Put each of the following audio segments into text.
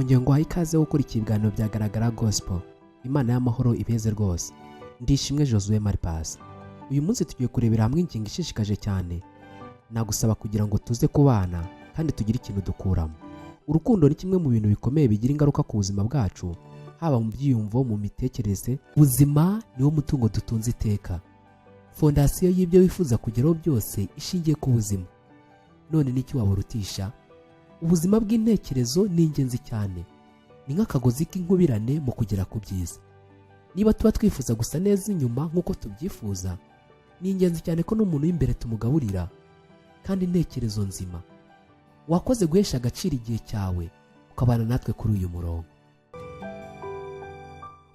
Nongeye nguhaye ikaze wo gukora ibiganiro bya Garagara Gospel. Imana y'amahoro ibeze rwose. Ndishimwe Josue Maripasi. Uyu munsi tugiye kurebera hamwe ingingo ishishikaje cyane. Nagusaba kugira ngo tuze kubana kandi tugire ikintu dukuramo. Urukundo ni kimwe mu bintu bikomeye bigira ingaruka ku buzima bwacu, haba mu byiyumvo, mu mitekerereze. Ubuzima niwo mutungo dutunze iteka. Fondasiyo y'ibyo wifuza kugeraho byose ishingiye ku buzima. None n'icyo waburutisha? Ubuzima bw'intekerezo ni ingenzi cyane, ni nk'akagozi k'inkubirane mu kugera ku byiza. Niba tuba twifuza gusa neza inyuma nk'uko tubyifuza, ni ingenzi cyane ko n'umuntu w'imbere tumugaburira kandi intekerezo nzima. Wakoze guhesha agaciro igihe cyawe ukabana natwe kuri uyu murongo.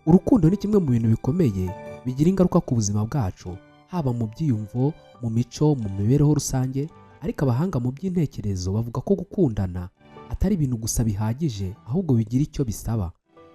Urukundo ni kimwe mu bintu bikomeye bigira ingaruka ku buzima bwacu, haba mu byiyumvo, mu mico, mu mibereho rusange. Ariko abahanga mu by'intekerezo bavuga ko gukundana atari ibintu gusa bihagije, ahubwo bigira icyo bisaba.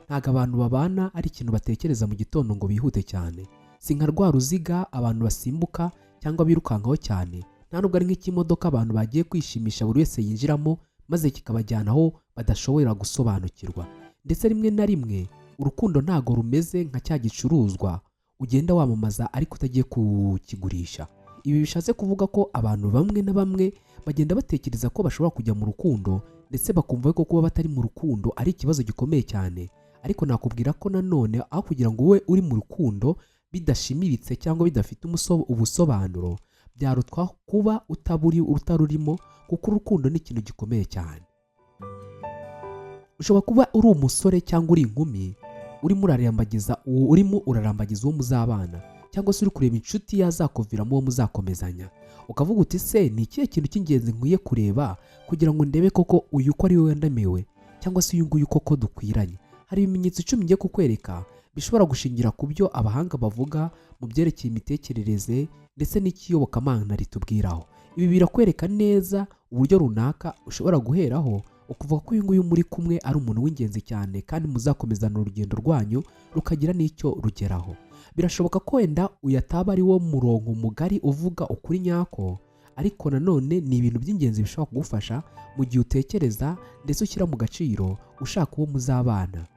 Ntabwo abantu babana ari ikintu batekereza mu gitondo ngo bihute cyane. Si nka rwa ruziga abantu basimbuka cyangwa birukankaho cyane, nta nubwo ari nk'ikimodoka abantu bagiye kwishimisha buri wese yinjiramo maze kikabajyana aho badashobora gusobanukirwa. Ndetse rimwe na rimwe urukundo ntabwo rumeze nka cya gicuruzwa ugenda wamamaza ariko utagiye kukigurisha. Ibi bishatse kuvuga ko abantu bamwe na bamwe bagenda batekereza ko bashobora kujya mu rukundo, ndetse bakumva ko kuba batari mu rukundo ari ikibazo gikomeye cyane. Ariko nakubwira ko nanone aho kugira ngo ube uri mu rukundo bidashimiritse cyangwa bidafite ubusobanuro, byarutwa kuba utaburi utarurimo, kuko urukundo ni ikintu gikomeye cyane. Ushobora kuba uri umusore cyangwa uri inkumi urimo urarambagiza uwo muzabana, cyangwa se uri kureba inshuti yazakuviramo uwo muzakomezanya, ukavuga uti: "Se ni ikihe kintu cy'ingenzi nkwiye kureba kugira ngo ndebe koko uyu ko ari we wendamiwe, cyangwa se uyu nguyu koko dukwiranye?" Hari ibimenyetso 10 ngiye kukwereka bishobora gushingira ku byo abahanga bavuga mu byerekeye imitekerereze ndetse n'ikiyobokamana ritubwiraho. Ibi birakwereka neza uburyo runaka ushobora guheraho ukuvuga ko uyu nguyu muri kumwe ari umuntu w'ingenzi cyane kandi muzakomezana urugendo rwanyu rukagira n'icyo rugeraho. Birashoboka ko wenda uyu ataba ari wo murongo mugari uvuga ukuri nyako, ariko nanone ni ibintu by'ingenzi bishobora kugufasha mu gihe utekereza ndetse ushyira mu gaciro ushaka uwo muzabana.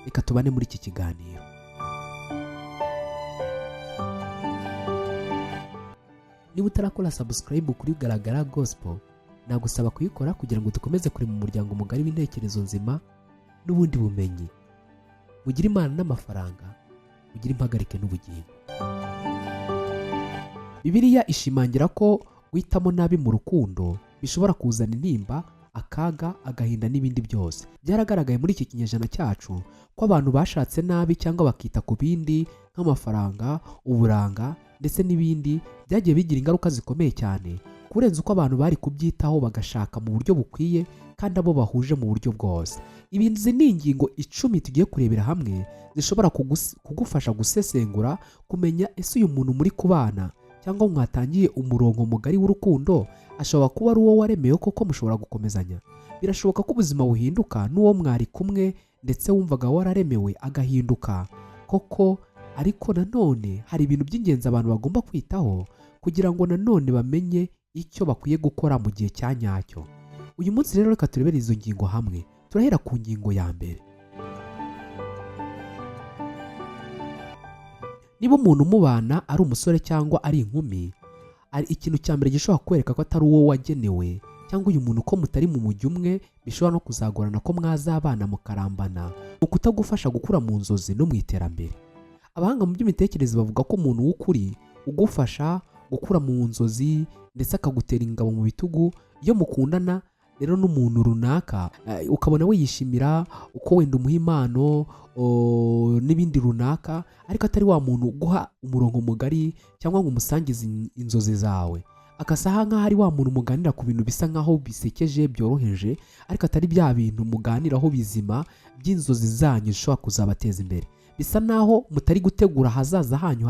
Reka tubane muri iki kiganiro. Niba utarakora subscribe kuri Garagara Gospel, nagusaba kuyikora kugira ngo dukomeze kurema umuryango mugari w'intekerezo nzima n'ubundi bumenyi. Mugire Imana n'amafaranga, mugire impagarike n'ubugingo. Bibiliya ishimangira ko guhitamo nabi mu rukundo bishobora kuzana intimba, akaga, agahinda n'ibindi byose. Byaragaragaye muri iki kinyejana cyacu ko abantu bashatse nabi cyangwa bakita ku bindi nk'amafaranga, uburanga ndetse n'ibindi, byagiye bigira ingaruka zikomeye cyane kurenza uko abantu bari kubyitaho bagashaka mu buryo bukwiye kandi abo bahuje mu buryo bwose. Ibi ni ingingo 10 tugiye kurebera hamwe zishobora kugufasha gusesengura, kumenya ese uyu muntu muri kubana cyangwa mwatangiye umurongo mugari w'urukundo ashobora kuba ari uwo waremewe koko mushobora gukomezanya. Birashoboka ko ubuzima buhinduka n'uwo mwari kumwe ndetse wumvaga wararemewe agahinduka koko, ariko nanone hari ibintu by'ingenzi abantu bagomba kwitaho kugira ngo nanone bamenye icyo bakwiye gukora mu gihe cya nyacyo. Uyu munsi rero reka turebere izo ngingo hamwe. Turahera ku ngingo ya mbere. Niba umuntu umubana ari umusore cyangwa ari inkumi, ari ikintu cya mbere gishobora kwereka ko atari uwo wagenewe, cyangwa uyu muntu ko mutari mu mujyi umwe bishobora no kuzagorana ko mwazabana mukarambana, ukutagufasha gukura mu nzozi no mu iterambere. Abahanga mu by'imitekerereze bavuga ko umuntu w'ukuri ugufasha gukura mu nzozi ndetse akagutera ingabo mu bitugu iyo mukundana rero n'umuntu runaka, ukabona we yishimira uko wenda umuha impano n'ibindi runaka, ariko atari wa muntu uguha umurongo mugari cyangwa ngo umusangize inzozi zawe, agasa nk'aho ari wa muntu muganira ku bintu bisa nk'aho bisekeje byoroheje, ariko atari bya bintu muganiraho bizima by'inzozi zanyu zishobora kuzabateza imbere. Bisa naho mutari gutegura ahazaza hanyu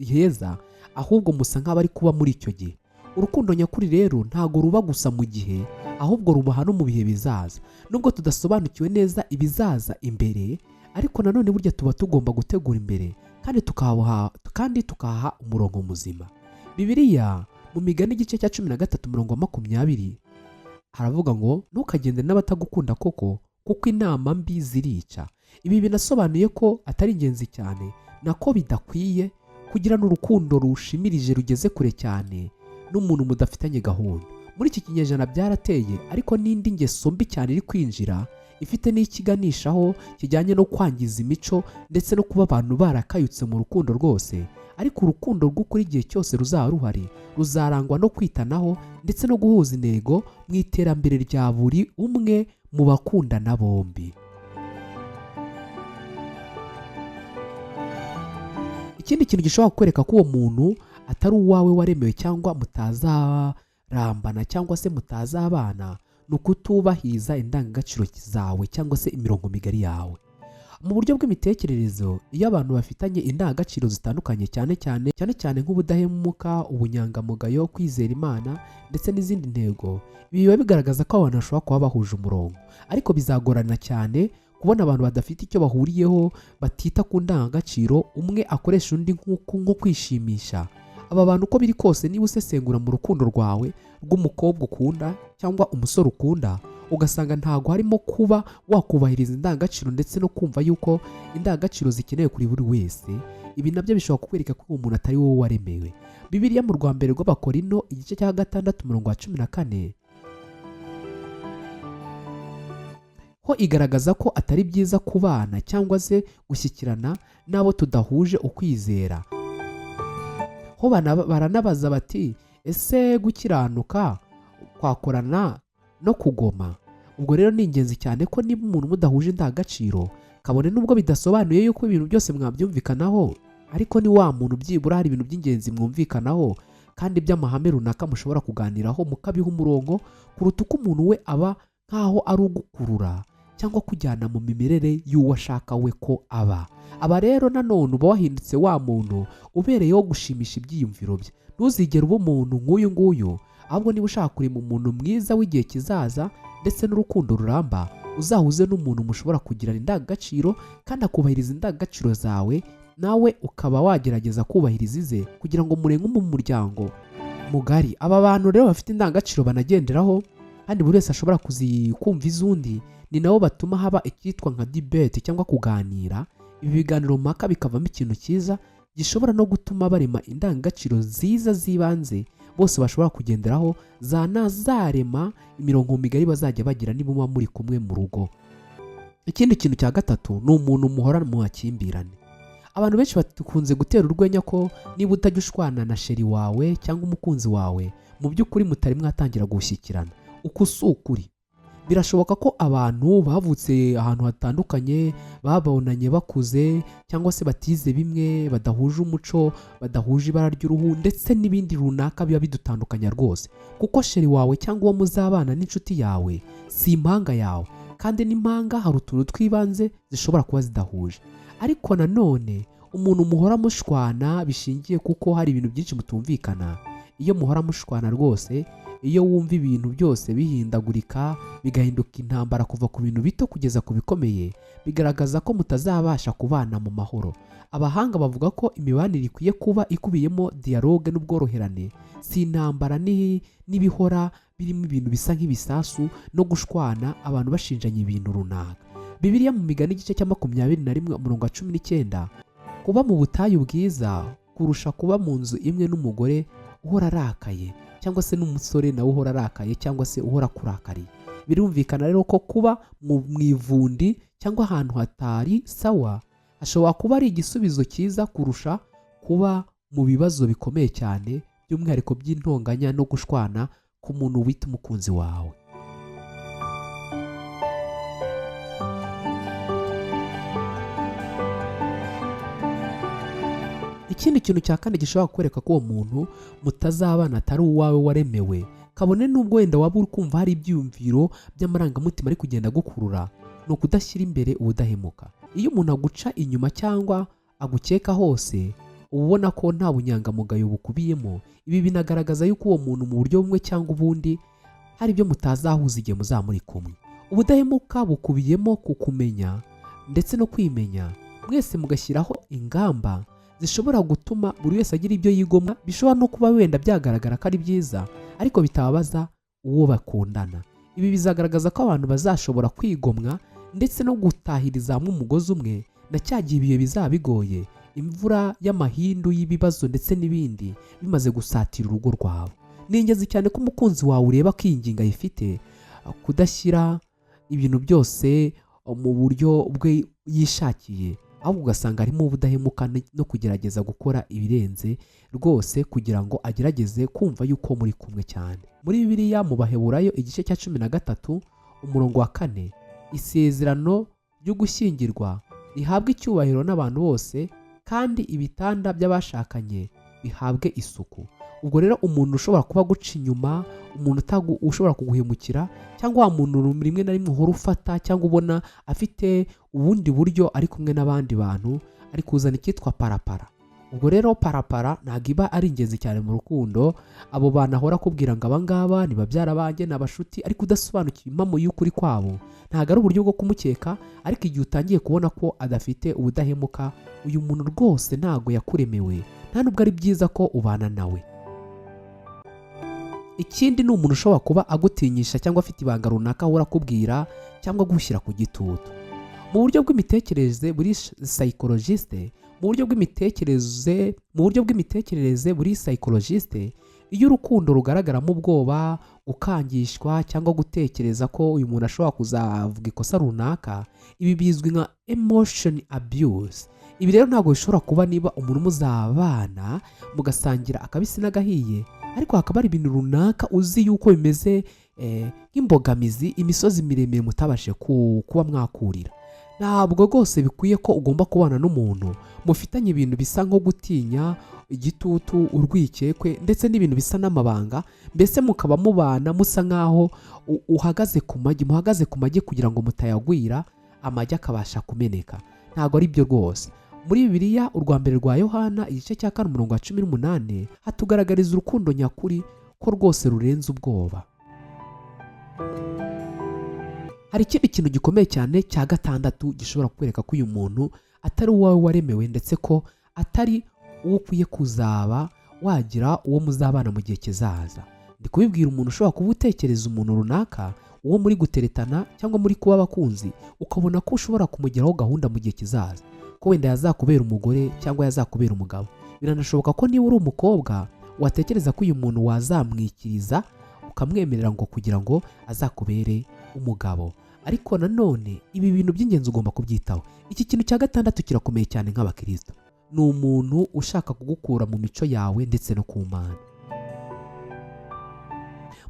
heza, ahubwo musa nk'abari kuba muri icyo gihe. Urukundo nyakuri rero ntabwo ruba gusa mu gihe, ahubwo rubaha no mu bihe bizaza. Nubwo tudasobanukiwe neza ibizaza imbere, ariko nanone burya tuba tugomba gutegura imbere kandi tukaha umurongo muzima. Bibiliya mu Migani igice cya 13 umurongo wa 20 Haravuga ngo ntukagende n'abatagukunda koko, kuko inama mbi zirica. Ibi binasobanuye ko atari ingenzi cyane, nako bidakwiye kugira n'urukundo rushimirije rugeze kure cyane n'umuntu mudafitanye gahunda. Muri iki kinyejana byarateye, ariko n'indi ngeso mbi cyane iri kwinjira ifite n'ikiganishaho kijyanye no kwangiza imico ndetse no kuba abantu barakayutse mu rukundo rwose. Ariko urukundo rw'ukuri, igihe cyose ruzaba ruhari, ruzarangwa no kwitanaho ndetse no guhuza intego mu iterambere rya buri umwe mu bakundana bombi. Ikindi kintu gishobora kukwereka ko uwo muntu atari uwawe waremewe cyangwa mutazarambana cyangwa se mutazabana, ni ukutubahiriza indangagaciro zawe cyangwa se imirongo migari yawe. Mu buryo bw'imitekerereze, iyo abantu bafitanye indangagaciro zitandukanye, cyane cyane cyane cyane nk'ubudahemuka, ubunyangamugayo, kwizera Imana ndetse n'izindi ntego, ibi biba bigaragaza ko abantu bashobora kuba bahuje umurongo. Ariko bizagorana cyane kubona abantu badafite icyo bahuriyeho, batita ku ndangagaciro, umwe akoresha undi nko kwishimisha. Aba bantu uko biri kose, niba usesengura mu rukundo rwawe rw'umukobwa ukunda cyangwa umusore ukunda, ugasanga ntago harimo kuba wakubahiriza indangagaciro ndetse no kumva yuko indangagaciro zikenewe kuri buri wese, ibi nabyo bishobora kukwereka ko uwo muntu atari wowe waremewe. Bibiliya mu rwa mbere rw'Abakorino, igice cya 6, umurongo wa 14, ho igaragaza ko atari byiza kubana cyangwa se gushyikirana n'abo tudahuje ukwizera. Ho baranabaza bati: "Ese gukiranuka kwakorana no kugoma?" Ubwo rero ni ingenzi cyane ko niba umuntu mudahuje indangagaciro, kabone nubwo bidasobanuye yuko ibintu byose mwabyumvikanaho, ariko ni wa muntu byibura hari ibintu by'ingenzi mwumvikanaho kandi by'amahame runaka mushobora kuganiraho mukabiha umurongo, kuruta uko umuntu we aba nk'aho ari ugukurura cyangwa kujyana mu mimerere y'uwo ashaka we ko aba. Aba rero nanone uba wahindutse wa muntu ubereyeho gushimisha ibyiyumviro bye. Ntuzigere uba umuntu nk'uyu nguyu, ahubwo niba ushaka kurema umuntu mwiza w'igihe kizaza ndetse n'urukundo ruramba, uzahuze n'umuntu mushobora kugirana indangagaciro kandi akubahiriza indangagaciro zawe, nawe ukaba wagerageza kubahiriza ize, kugira ngo murenge mu muryango mugari. Aba bantu rero bafite indangagaciro banagenderaho kandi buri wese ashobora kumva iz'undi, ni nabo batuma haba icyitwa nka debate cyangwa kuganira. Ibi biganiro mpaka bikavamo ikintu cyiza gishobora no gutuma barema indangagaciro nziza z'ibanze bose bashobora kugenderaho, zanazarema imirongo migari bazajya bagira niba muba muri kumwe mu rugo. Ikindi kintu cya gatatu ni umuntu muhora mu makimbirane. Abantu benshi bakunze gutera urwenya ko niba utajya ushwana na chéri wawe cyangwa umukunzi wawe, mu by'ukuri mutari mwatangira gushyikirana. Uku si ukuri. Birashoboka ko abantu bavutse ahantu hatandukanye, babonanye bakuze, cyangwa se batize bimwe, badahuje umuco, badahuje ibara ry'uruhu ndetse n'ibindi runaka biba bidutandukanya rwose, kuko chéri wawe cyangwa uwo muzabana n'inshuti yawe si impanga yawe, kandi n'impanga hari utuntu tw'ibanze zishobora kuba zidahuje. Ariko nanone umuntu muhora mushwana bishingiye kuko hari ibintu byinshi mutumvikana, iyo muhora mushwana rwose, iyo wumva ibintu byose bihindagurika bigahinduka intambara kuva ku bintu bito kugeza ku bikomeye, bigaragaza ko mutazabasha kubana mu mahoro. Abahanga bavuga ko imibanire ikwiye kuba ikubiyemo dialogue n'ubworoherane, si intambara n'ibihora birimo ibintu bisa nk'ibisasu no gushwana, abantu bashinjanya ibintu runaka. Bibiliya mu Migani, igice cya 21, umurongo wa 19: "Kuba mu butayu bwiza kurusha kuba mu nzu imwe n'umugore uhora arakaye, cyangwa se n'umusore nawe uhora arakaye, cyangwa se uhora akurakariye." Birumvikana rero ko kuba mu ivundi cyangwa ahantu hatari sawa hashobora kuba ari igisubizo cyiza kurusha kuba mu bibazo bikomeye cyane, by'umwihariko by'intonganya no gushwana ku muntu wita umukunzi wawe. Ikindi kintu cya kane gishobora kukwereka ko uwo muntu mutazabana atari uwawe waremewe, kabone n'ubwo wenda waba uri kumva hari ibyiyumviro by'amarangamutima ari kugenda agukurura, ni ukudashyira imbere ubudahemuka. Iyo umuntu aguca inyuma cyangwa agukeka hose, uba ubona ko nta bunyangamugayo bukubiyemo. Ibi binagaragaza yuko uwo muntu mu buryo bumwe cyangwa ubundi hari ibyo mutazahuza igihe muzaba muri kumwe. Ubudahemuka bukubiyemo kukumenya ndetse no kwimenya, mwese mugashyiraho ingamba zishobora gutuma buri wese agira ibyo yigomwa, bishobora no kuba wenda byagaragara ko ari byiza ariko bitababaza uwo bakundana. Ibi bizagaragaza ko abantu bazashobora kwigomwa ndetse no gutahiriza hamwe umugozi umwe, na cya gihe ibihe bizaba bigoye, imvura y'amahindu y'ibibazo ndetse n'ibindi bimaze gusatira urugo rwawe. Ni ingenzi cyane ko umukunzi wawe ureba ko iyi ngingo ayifite, kudashyira ibintu byose mu buryo bwe yishakiye, ahubwo ugasanga harimo ubudahemuka no kugerageza gukora ibirenze rwose kugira ngo agerageze kumva yuko muri kumwe cyane. Muri Bibiliya mu Baheburayo igice cya 13 umurongo wa 4, isezerano ryo gushyingirwa rihabwa icyubahiro n'abantu bose, kandi ibitanda by'abashakanye bihabwe isuku. Ubwo rero umuntu ushobora kuba aguca inyuma, umuntu ushobora kuguhemukira, cyangwa wa muntu rimwe na rimwe uhora ufata cyangwa ubona afite ubundi buryo ari kumwe n'abandi bantu, ari kuzana icyitwa parapara. Ubwo rero parapara ntabwo iba ari ingenzi cyane mu rukundo. Abo bantu ahora akubwira ngo abangaba ni babyara banjye, ni abashuti, ariko udasobanukiwe impamo y'ukuri kwabo, ntabwo ari uburyo bwo kumukeka. Ariko igihe utangiye kubona ko adafite ubudahemuka, uyu muntu rwose ntabwo yakuremewe, nta nubwo ari byiza ko ubana nawe. Ikindi ni umuntu ushobora kuba agutinyisha cyangwa afite ibanga runaka ahora akubwira cyangwa agushyira ku gitutu. Mu buryo bw'imitekerereze buri psychologiste, mu buryo bw'imitekerereze buri psychologiste, iyo urukundo rugaragaramo ubwoba, gukangishwa cyangwa gutekereza ko uyu muntu ashobora kuzavuga ikosa runaka, ibi bizwi nka emotion abuse. Ibi rero ntabwo bishobora kuba niba umuntu muzabana mugasangira akabisi n'agahiye, ariko hakaba hari ibintu runaka uzi yuko bimeze nk'imbogamizi, imisozi miremire mutabashije kuba mwakurira. Ntabwo rwose bikwiye ko ugomba kubana n'umuntu mufitanye ibintu bisa nko gutinya, igitutu, urwikekwe ndetse n'ibintu bisa n'amabanga, mbese mukaba mubana musa nk'aho uhagaze ku magi, muhagaze ku magi kugira ngo mutayagwira, amagi akabasha kumeneka. Ntabwo ari byo rwose. Muri Bibiliya urwa mbere rwa Yohana igice cya 4 umurongo wa 18 hatugaragariza urukundo nyakuri ko rwose rurenze ubwoba. Hari ikindi kintu gikomeye cyane cya gatandatu gishobora kukwereka ko uyu muntu atari uwawe waremewe, ndetse ko atari uwo ukwiye kuzaba wagira uwo muzabana mu gihe kizaza. Ndi kubibwira umuntu ushobora kuba utekereza umuntu runaka, uwo muri guteretana cyangwa muri kuba abakunzi, ukabona ko ushobora kumugeraho gahunda mu gihe kizaza, ko wenda yazakubera umugore cyangwa yazakubera umugabo. Biranashoboka ko niba uri umukobwa watekereza ko uyu muntu wazamwikiriza ukamwemerera ngo kugira ngo azakubere umugabo. Ariko nanone ibi bintu by'ingenzi ugomba kubyitaho. Iki kintu cya gatandatu kirakomeye cyane nk'abakristo. Ni umuntu ushaka kugukura mu mico yawe ndetse no ku Mana.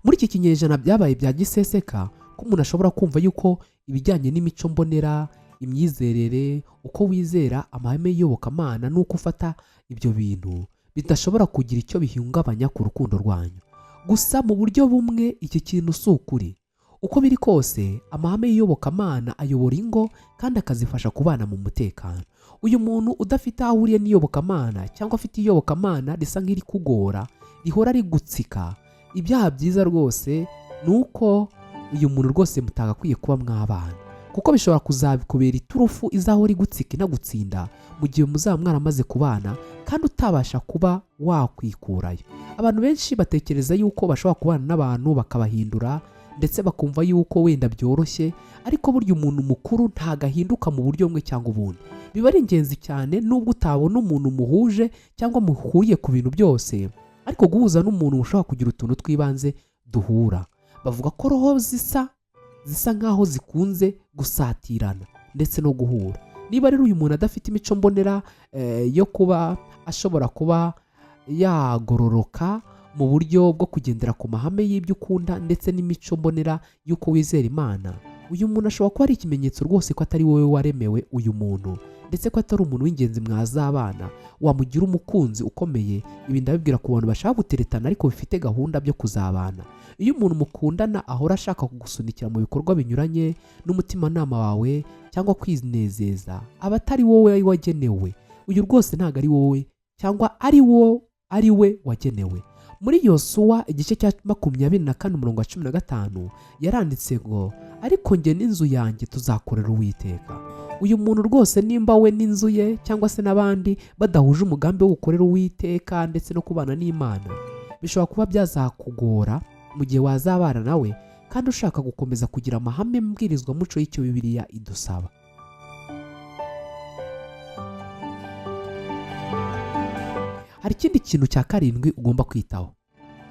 Muri iki kinyejana byabaye bya giseseka ko umuntu ashobora kumva yuko ibijyanye n'imico mbonera, imyizerere, uko wizera, amahame y'iyobokamana n'uko ufata ibyo bintu bidashobora kugira icyo bihungabanya ku rukundo rwanyu. Gusa mu buryo bumwe iki kintu si ukuri. Uko biri kose amahame y'iyobokamana ayobora ingo kandi akazifasha kubana mu mutekano. Uyu muntu udafite aho ahuriye n'iyobokamana cyangwa afite iyobokamana risa nk'irikugora, rihora rigutsika, ibyaha byiza rwose ni uko uyu muntu rwose mutagakwiye kuba mwabana, kuko bishobora kuzakubera iturufu izahora igutsika inagutsinda mu gihe muzaba mwaramaze kubana kandi utabasha kuba wakwikurayo. Abantu benshi batekereza yuko bashobora kubana n'abantu bakabahindura ndetse bakumva yuko wenda byoroshye, ariko burya umuntu mukuru ntago ahinduka mu buryo bumwe cyangwa ubundi. Biba ari ingenzi cyane nubwo utabona umuntu muhuje cyangwa muhuriye ku bintu byose, ariko guhuza n'umuntu ushobora kugira utuntu tw'ibanze duhura. Bavuga ko roho zisa nk'aho zikunze gusatirana ndetse no guhura. Niba rero uyu muntu adafite imico mbonera yo kuba ashobora kuba yagororoka mu buryo bwo kugendera ku mahame y'ibyo ukunda ndetse n'imico mbonera y'uko wizera Imana, uyu muntu ashobora kuba ari ikimenyetso rwose ko atari wowe waremewe uyu muntu, ndetse ko atari umuntu w'ingenzi mwazabana wamugira umukunzi ukomeye. Ibi ndabibwira ku bantu bashaka guteretana ariko bifite gahunda byo kuzabana. Iyo umuntu mukundana ahora ashaka kugusunikira mu bikorwa binyuranye n'umutimanama wawe cyangwa kwinezeza, aba atari wowe wagenewe. Uyu rwose ntabwo ari wowe cyangwa ari wo ari we wagenewe. Muri Yosuwa igice cya 24 umurongo wa 15 yaranditse ngo ariko njye n'inzu yanjye tuzakorera Uwiteka. Uyu muntu rwose nimba we n'inzu ye cyangwa se n'abandi badahuje umugambi wo gukorera Uwiteka ndetse no kubana n'Imana, bishobora kuba byazakugora mu gihe wazabana nawe Kandi ushaka gukomeza kugira amahame mbwirizwamuco y'icyo Bibiliya idusaba. Hari ikindi kintu cya karindwi ugomba kwitaho: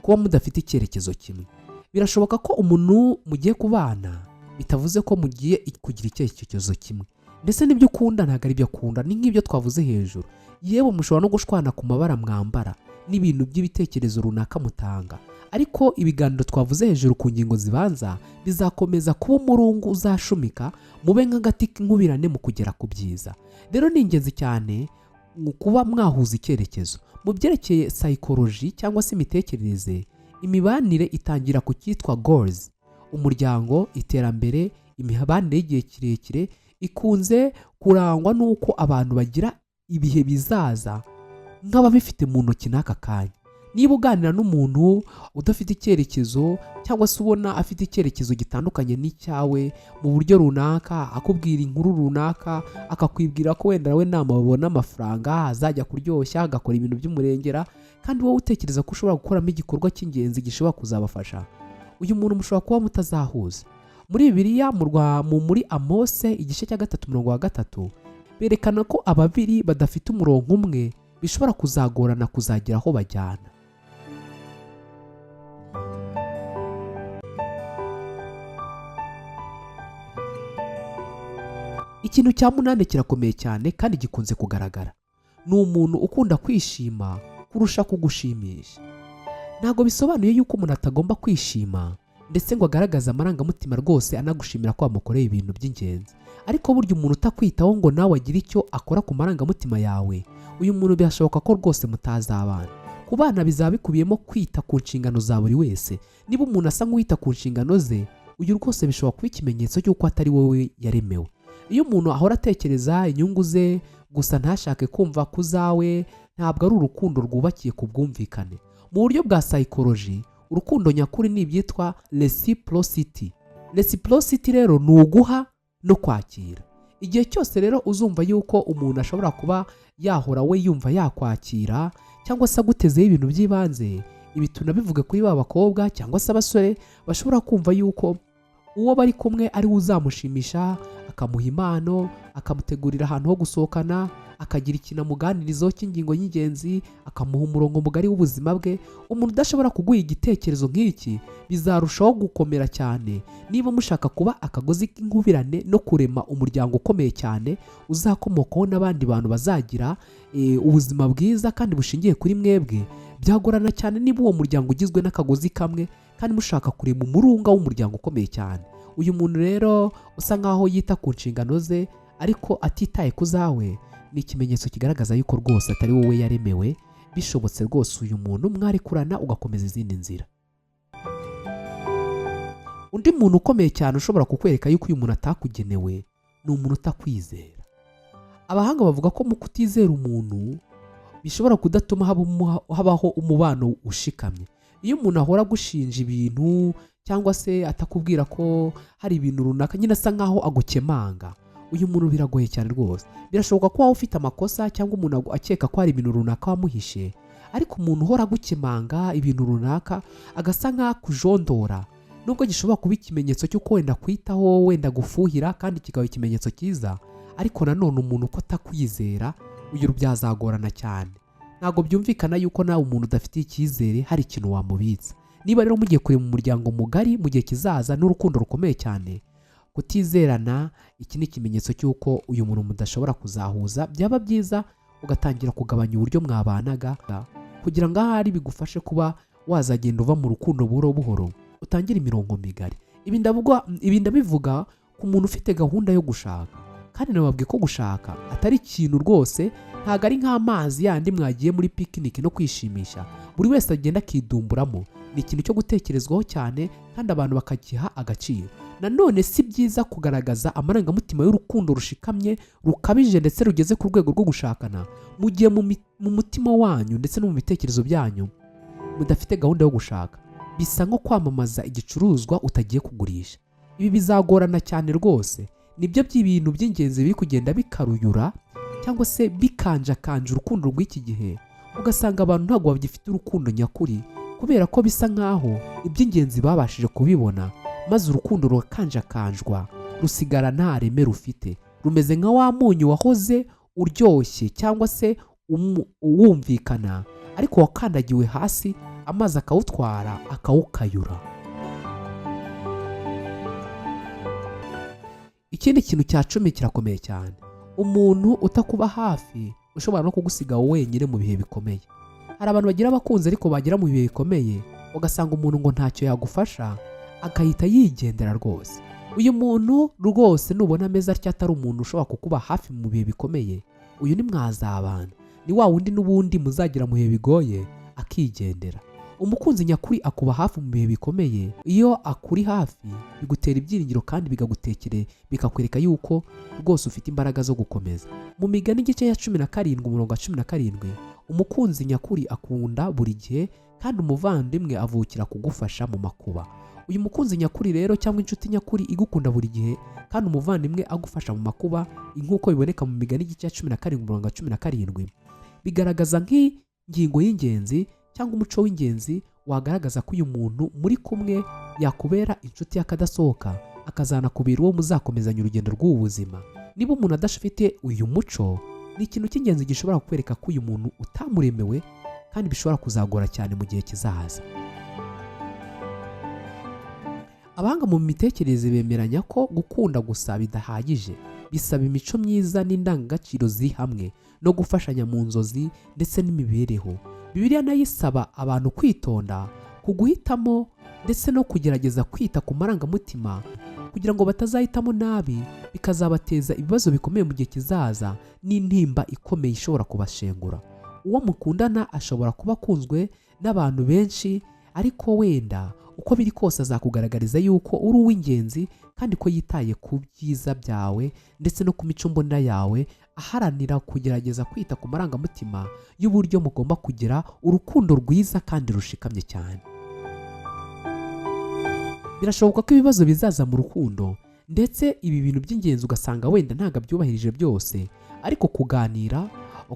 kuba mudafite icyerekezo kimwe. Birashoboka ko umuntu mugiye kubana bitavuze ko mugiye kugira icyerekezo kimwe, ndetse n'ibyo ukunda ntabwo ari byo akunda. Ni nk'ibyo twavuze hejuru. Yewe, mushobora no gushwana ku mabara mwambara n'ibintu by'ibitekerezo runaka mutanga, ariko ibiganiro twavuze hejuru ku ngingo zibanza bizakomeza kuba umurungu uzashumika mube nk'agati k'inkubirane mu kugera ku byiza. Rero ni ingenzi cyane mu kuba mwahuza icyerekezo. Mu byerekeye psychology cyangwa se imitekerereze, imibanire itangira ku cyitwa goals. Umuryango, iterambere, imibanire y'igihe kirekire ikunze kurangwa n'uko abantu bagira ibihe bizaza nk'ababifite mu ntoki n'aka kanya. Niba uganira n'umuntu udafite icyerekezo, cyangwa se ubona afite icyerekezo gitandukanye n'icyawe mu buryo runaka, akubwira inkuru runaka, akakwibwira ko wenda we namabona amafaranga azajya kuryoshya agakora ibintu by'umurengera, kandi wowe utekereza ko ushobora gukoramo igikorwa cy'ingenzi gishobora kuzabafasha, uyu muntu mushobora kuba mutazahuza. Muri Bibiliya, muri Amose igice cya 3 umurongo wa 3, berekana ko ababiri badafite umurongo umwe bishobora kuzagorana kuzagera aho bajyana. Ikintu cya munani kirakomeye cyane kandi gikunze kugaragara: ni umuntu ukunda kwishima kurusha kugushimisha. Ntabwo bisobanuye yuko umuntu atagomba kwishima ndetse ngo agaragaze amarangamutima rwose anagushimira ko wamukoreye ibintu by'ingenzi, ariko burya umuntu utakwitaho ngo nawe agire icyo akora ku marangamutima yawe, uyu muntu birashoboka ko rwose mutazabana. Ku bana bizaba bikubiyemo kwita ku nshingano za buri wese. Niba umuntu asa nk'uwita ku nshingano ze, uyu rwose bishobora kuba ikimenyetso cy'uko atari wowe yaremewe. Iyo umuntu ahora atekereza inyungu ze gusa, ntashake kumva ku zawe, ntabwo ari urukundo rwubakiye ku bwumvikane. Mu buryo bwa psychology, urukundo nyakuri ni ibyitwa reciprocity. Reciprocity rero ni uguha no kwakira. Igihe cyose rero uzumva yuko umuntu ashobora kuba yahora we yumva yakwakira cyangwa se agutezeho ibintu by'ibanze, ibi tunabivuga kuri ba bakobwa cyangwa se abasore bashobora kumva yuko uwo bari kumwe ari we uzamushimisha, akamuha impano, akamutegurira ahantu ho gusohokana, akagira ikintu amuganirizaho cy'ingingo y'ingenzi, akamuha umurongo mugari w'ubuzima bwe. Umuntu udashobora kuguha igitekerezo nk'iki, bizarushaho gukomera cyane niba mushaka kuba akagozi k'inkubirane no kurema umuryango ukomeye cyane uzakomokaho n'abandi bantu bazagira ubuzima bwiza kandi bushingiye kuri mwebwe. Byagorana cyane niba uwo muryango ugizwe n'akagozi kamwe kandi mushaka kurema umurunga w'umuryango ukomeye cyane. Uyu muntu rero usa nkaho yita ku nshingano ze ariko atitaye ku zawe, ni ikimenyetso kigaragaza yuko rwose atari wowe yaremewe. Bishobotse rwose uyu muntu mwarekurana ugakomeza izindi nzira. Undi muntu ukomeye cyane ushobora kukwereka yuko uyu muntu atakugenewe ni umuntu utakwizera. Abahanga bavuga ko mu kutizera umuntu bishobora kudatuma habaho umubano ushikamye. Iyo umuntu ahora agushinja ibintu cyangwa se atakubwira ko hari ibintu runaka, nyine asa nkaho agukemanga, uyu muntu biragoye cyane rwose. Birashoboka ko waba ufite amakosa cyangwa umuntu akeka ko hari ibintu runaka wamuhishe, ariko umuntu uhora agukemanga ibintu runaka, agasa nkaho akujondora, nubwo gishobora kuba ikimenyetso cy'uko wenda kwitaho, wenda gufuhira, kandi kikaba ikimenyetso cyiza, ariko nanone umuntu uko atakwizera, uyu byazagorana cyane. Ntabwo byumvikana yuko nawe umuntu udafitiye icyizere hari ikintu wamubitsa. Niba rero mugiye kurema umuryango mugari mu gihe kizaza n'urukundo rukomeye cyane, kutizerana iki ni ikimenyetso cy'uko uyu muntu mudashobora kuzahuza. Byaba byiza ugatangira kugabanya uburyo mwabanaga kugira ngo ahari bigufashe kuba wazagenda uva mu rukundo buhoro buhoro, utangire imirongo migari. Ibi ndabivuga ku muntu ufite gahunda yo gushaka, kandi nababwiye ko gushaka atari ikintu rwose, ntabwo ari nk'amazi yandi mwagiye muri picnic no kwishimisha, buri wese agenda akidumburamo. Ni ikintu cyo gutekerezwaho cyane kandi abantu bakagiha agaciro. Nanone si byiza kugaragaza amarangamutima y'urukundo rushikamye, rukabije, ndetse rugeze ku rwego rwo gushakana, mu gihe mu mutima wanyu ndetse no mu bitekerezo byanyu mudafite gahunda yo gushaka. Bisa nko kwamamaza igicuruzwa utagiye kugurisha. Ibi bizagorana cyane rwose. Nibyo by'ibintu by'ingenzi biri kugenda bikaruyura cyangwa se bikanjakanja urukundo rw'iki gihe, ugasanga abantu ntabwo bagifite urukundo nyakuri kubera ko bisa nkaho iby'ingenzi babashije kubibona. Maze urukundo rurakanjakanjwa, rusigara nta reme rufite, rumeze nka wa munyu wahoze uryoshye cyangwa se wumvikana, ariko wakandagiwe hasi amazi akawutwara akawukayura. Ikindi kintu cya 10 kirakomeye cyane, umuntu utakuba hafi ushobora no kugusiga wenyine mu bihe bikomeye. Hari abantu bagira abakunzi ariko bagera mu bihe bikomeye ugasanga umuntu ngo ntacyo yagufasha, agahita yigendera rwose. Uyu muntu rwose nubona ameze atya atari umuntu ushobora kukuba hafi mu bihe bikomeye, uyu ni mwazabana, ni wa wundi n'ubundi muzagira mu bihe bigoye akigendera. Umukunzi nyakuri akuba hafi mu bihe bikomeye. Iyo akuri hafi bigutera ibyiringiro kandi bikagutekere, bikakwereka yuko rwose ufite imbaraga zo gukomeza. Mu Migani igice ya 17 umurongo wa 17, umukunzi nyakuri akunda buri gihe kandi umuvandimwe avukira kugufasha mu makuba. Uyu mukunzi nyakuri rero cyangwa inshuti nyakuri igukunda buri gihe kandi umuvandimwe agufasha mu makuba, nk'uko biboneka mu Migani igice ya 17 umurongo wa 17, bigaragaza nk'ingingo y'ingenzi cyangwa umuco w'ingenzi wagaragaza ko uyu muntu muri kumwe yakubera inshuti y'akadasohoka, akazanakubera uwo muzakomezanya urugendo rw'ubu buzima. Niba umuntu adafite uyu muco, ni ikintu cy'ingenzi gishobora kukwereka ko uyu muntu utamuremewe kandi bishobora kuzagora cyane mu gihe kizaza. Abahanga mu mitekerereze bemeranya ko gukunda gusa bidahagije, bisaba imico myiza n'indangagaciro ziri hamwe no gufashanya mu nzozi ndetse n'imibereho. Bibiliya nayo isaba abantu kwitonda ku guhitamo ndetse no kugerageza kwita ku marangamutima kugira ngo batazahitamo nabi bikazabateza ibibazo bikomeye mu gihe kizaza n'intimba ikomeye ishobora kubashengura. Uwo mukundana ashobora kuba akunzwe n'abantu benshi, ariko wenda uko biri kose azakugaragariza yuko uri uw'ingenzi kandi ko yitaye ku byiza byawe ndetse no ku mico mbonera yawe, aharanira kugerageza kwita ku marangamutima y'uburyo mugomba kugira urukundo rwiza kandi rushikamye cyane. Birashoboka ko ibibazo bizaza mu rukundo ndetse ibi bintu by'ingenzi ugasanga wenda ntabwo abyubahirije byose, ariko kuganira,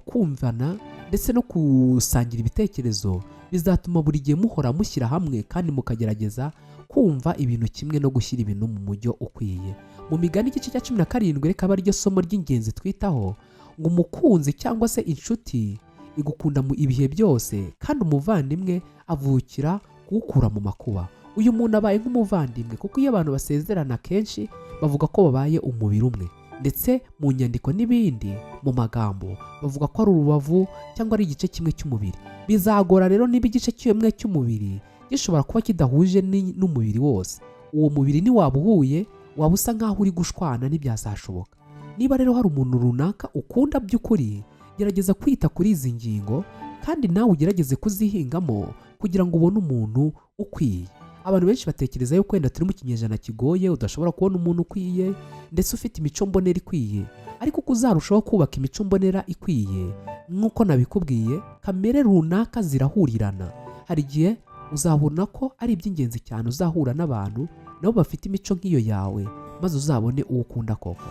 kumvana ndetse no gusangira ibitekerezo bizatuma buri gihe muhora mushyira hamwe kandi mukagerageza kumva ibintu kimwe no gushyira ibintu mu mujyo ukwiye. Mu Migani igice cya 17 reka abe ariryo somo ry'ingenzi twitaho, ngo umukunzi cyangwa se inshuti igukunda mu ibihe byose kandi umuvandimwe avukira kuwukura mu makuba. Uyu muntu abaye nk'umuvandimwe kuko iyo abantu basezerana kenshi bavuga ko babaye umubiri umwe, ndetse mu nyandiko n'ibindi mu magambo bavuga ko ari urubavu cyangwa ari igice kimwe cy'umubiri. Bizagora rero niba igice kimwe cy'umubiri gishobora kuba kidahuje n'umubiri wose, uwo mubiri ntiwaba uhuye, waba usa nk'aho uri gushwana, ntibyazashoboka. Niba rero hari umuntu runaka ukunda by'ukuri, gerageza kwita kuri izi ngingo kandi nawe ugerageze kuzihingamo kugira ngo ubone umuntu ukwiye. Abantu benshi batekereza yuko wenda turi mu kinyejana kigoye, udashobora kubona umuntu ukwiye ndetse ufite imico mbonera ikwiye, ariko uko uzarushaho kubaka imico mbonera ikwiye, nk'uko nabikubwiye, kamere runaka zirahurirana. Hari igihe uzabona ko ari iby'ingenzi cyane uzahura n'abantu nabo bafite imico nk'iyo yawe, maze uzabone uwo ukunda koko.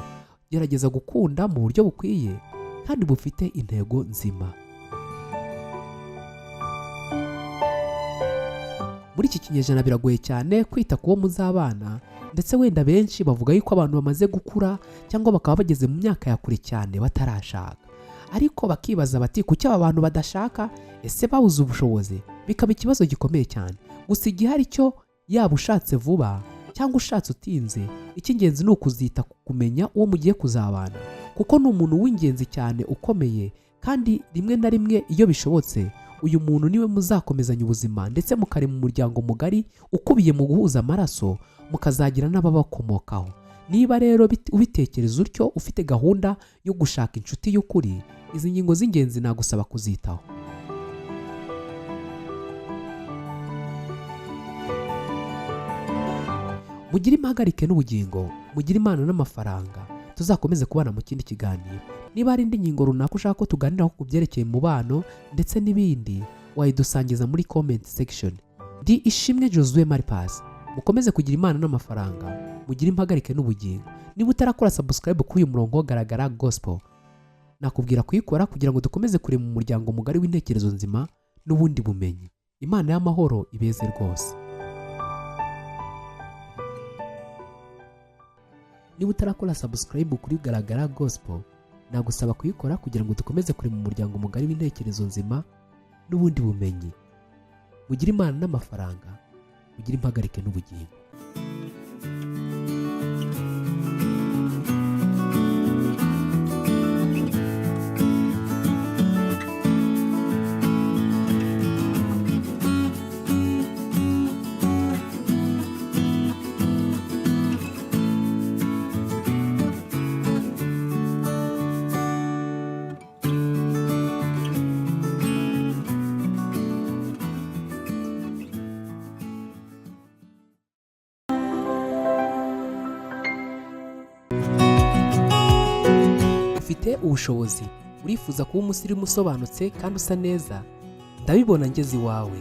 Gerageza gukunda mu buryo bukwiye kandi bufite intego nzima. Muri iki kinyejana biragoye cyane kwita ku wo muzabana, ndetse wenda benshi bavuga yuko abantu bamaze gukura cyangwa bakaba bageze mu myaka ya kure cyane batarashaka, ariko bakibaza bati kuki aba bantu badashaka, ese babuze ubushobozi? Bikaba ikibazo gikomeye cyane. Gusa igihari cyo, yaba ushatse vuba cyangwa ushatse utinze, icy'ingenzi ni ukuzita ku kumenya uwo mugiye kuzabana, kuko ni umuntu w'ingenzi cyane ukomeye, kandi rimwe na rimwe iyo bishobotse uyu muntu niwe muzakomezanya ubuzima ndetse mukarema umuryango mugari ukubiye mu guhuza amaraso, mukazagira n'ababakomokaho. Niba rero ubitekereza utyo, ufite gahunda yo gushaka inshuti y'ukuri, izi ngingo z'ingenzi nagusaba kuzitaho. Mugire impagarike n'ubugingo, mugire impano n'amafaranga. Tuzakomeze kubana mu kindi kiganiro. Niba hari indi ngingo runaka ushaka ko tuganiraho ku byerekeye umubano ndetse n'ibindi, wayidusangiza muri comment section. Ndi Ishimwe Josue Maripas. Mukomeze kugira impano n'amafaranga, mugire impagarike n'ubugingo. Niba utarakora subscribe kuri uyu murongo Garagara Gospel, nakubwira kuyikora kugira ngo dukomeze kurema umuryango mugari w'intekerezo nzima n'ubundi bumenyi. Imana y'amahoro ibeze rwose. Niba utarakora subscribe kuri Garagara Gospel, nagusaba kuyikora kugira ngo dukomeze kurema umuryango mugari w'intekerezo nzima n'ubundi bumenyi. Mugire Imana n'amafaranga, mugire impagarike n'ubugingo. Ufite ubushobozi, urifuza kuba umusirimu usobanutse kandi usa neza? Ndabibona ngeze iwawe.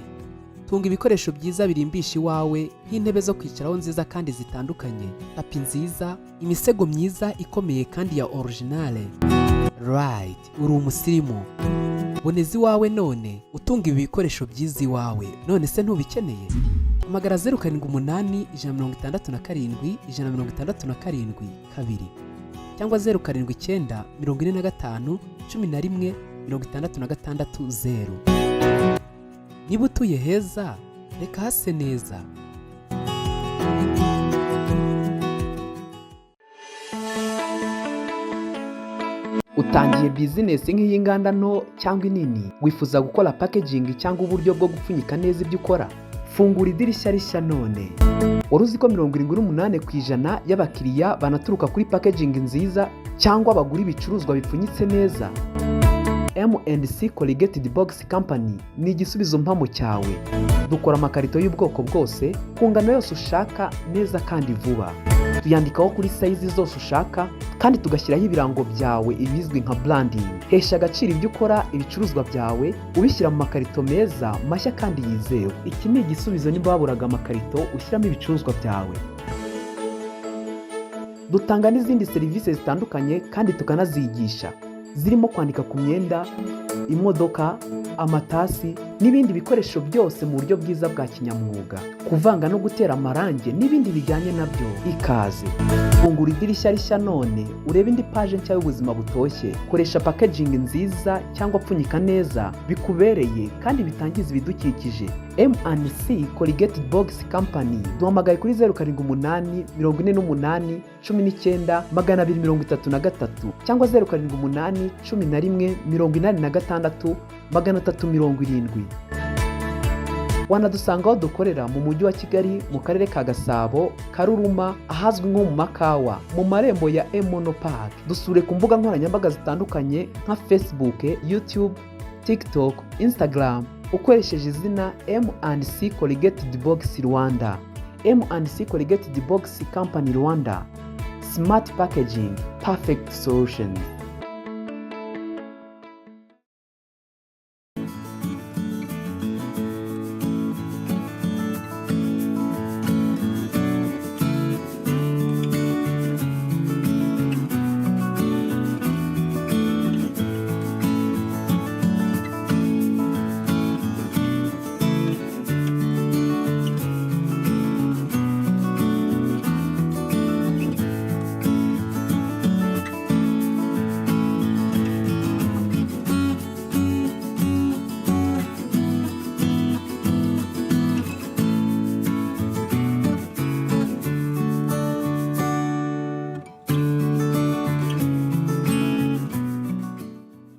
Tunga ibikoresho byiza birimbisha iwawe, nk'intebe zo kwicaraho nziza kandi zitandukanye, tapi nziza, imisego myiza ikomeye kandi ya originale. Right, uri umusirimu. Boneza iwawe none, utunga ibi bikoresho byiza iwawe. None se ntubikeneye? Hamagara 0781671672 cyangwa 0794511660. Niba utuye heza, reka hase neza. Utangiye bizinesi nk'iy'inganda nto cyangwa inini, wifuza gukora packaging cyangwa uburyo bwo gupfunyika neza ibyo ukora? Fungura idirishya rishya none. Wari uzi ko 78% y'abakiriya banaturuka kuri packaging nziza cyangwa bagura ibicuruzwa bipfunyitse neza? M&C Corrugated Box Company ni igisubizo mpamo cyawe. Dukora amakarito y'ubwoko bwose, ku ngano yose ushaka, neza kandi vuba. Tuyandikaho kuri size zose ushaka kandi tugashyiraho ibirango byawe, ibizwi nka branding. Hesha agaciro ibyo ukora, ibicuruzwa byawe, ubishyira mu makarito meza, mashya kandi yizewe. Iki ni igisubizo niba waburaga amakarito ushyiramo ibicuruzwa byawe. Dutanga n'izindi serivisi zitandukanye kandi tukanazigisha, zirimo kwandika ku myenda, imodoka, amatasi n'ibindi bikoresho byose mu buryo bwiza bwa kinyamwuga, kuvanga no gutera amarangi n'ibindi bijyanye nabyo. Ikaze! Fungura idirishya rishya none, urebe indi paje nshya y'ubuzima butoshye. Koresha packaging nziza cyangwa pfunyika neza bikubereye kandi bitangiza ibidukikije. M&C Corrugated Box Company. Duhamagaye kuri 0784819233 cyangwa 0781186370. Wanadusanga aho dukorera mu Mujyi wa Kigali, mu Karere ka Gasabo, Karuruma, ahazwi nko mu Makawa, mu marembo ya Emono Park. Dusure ku mbuga nkoranyambaga zitandukanye nka Facebook, YouTube, TikTok, Instagram, ukoresheje izina M&C Corrugated Box Rwanda. M&C Corrugated Box Company Rwanda, smart packaging, perfect solutions.